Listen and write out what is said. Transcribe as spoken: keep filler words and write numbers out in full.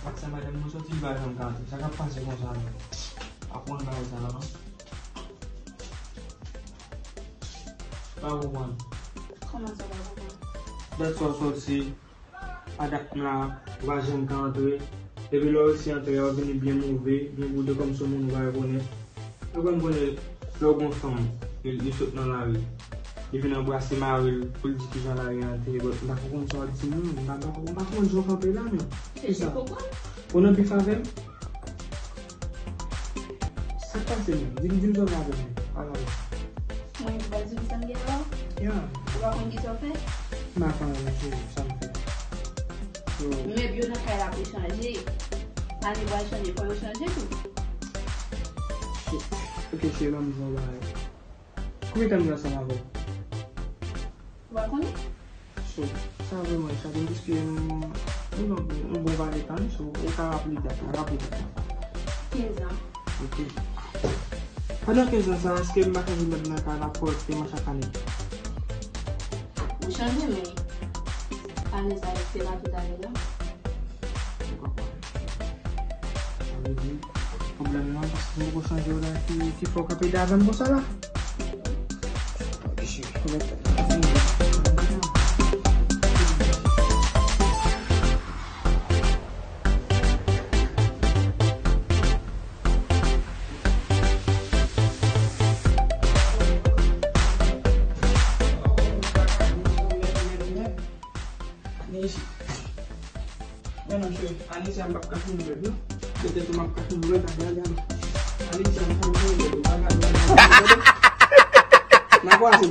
Ak sa madanm mwen soti, li pa janm ka antre. Sa k ap pase konsa menm? Pa konprann bagay sa la non. Pa konprann. Kòman sa pa konprann? Dat sa w soti, a dat la, ou pa janm ka antre. Epi lè w resi antre a, ou vini byen move, byen boude kòmsi yon moun ou pa rekonèt. Ou konn konnen lè w gen yon fanm, li, li sot nan lari, li vin anbrase mari l pou l di kijan lari an te ye, but m pa ko konn sa w ap di non, m pa, m pa, m pa konn jan w kanpe la menm. Kisa? Ou nan bif avè m? Sa k pase menm? Di m, di m sa w fè avè m menm. Ala w. Mwen ki pral di w sa m gen la? Ya. Ou pa konn kisa w fè? M pa konnen non cheri, sa m fè. Yo. Mèb yo nan kay la pou chanje. Ane pral chanje, fò yo chanje tou. Ok cheri, ban m di w yon bagay. Konbyen tan m gen ansanm avè w? Ou pa konnen? So, sa vrèman e chaje m, piske nou, nou nan yon bon vale tan, so, ou ka raple dat la, raple dat la. Kenz an. Ok. Pandan kenz an sa, èske m pa chanje mèb nan kay la prèske chak ane? Ou chanje, men ane sa, èske pa tout ane, non? Ou konprann. Sa vle di, pwoblèm nan, paske m poko chanje w la, ki, ki fè w kanpe dèyè m konsa la? Ok, cheri, konbyen tan? Ane isi. Men non, cheri, ane isi a m p ap ka fini bèb, non. Petèt ou m ap ka fini bèb, gade, gade. Ane isi a m p ap ka fini bèb, gade, gade, gade. N a kwaze.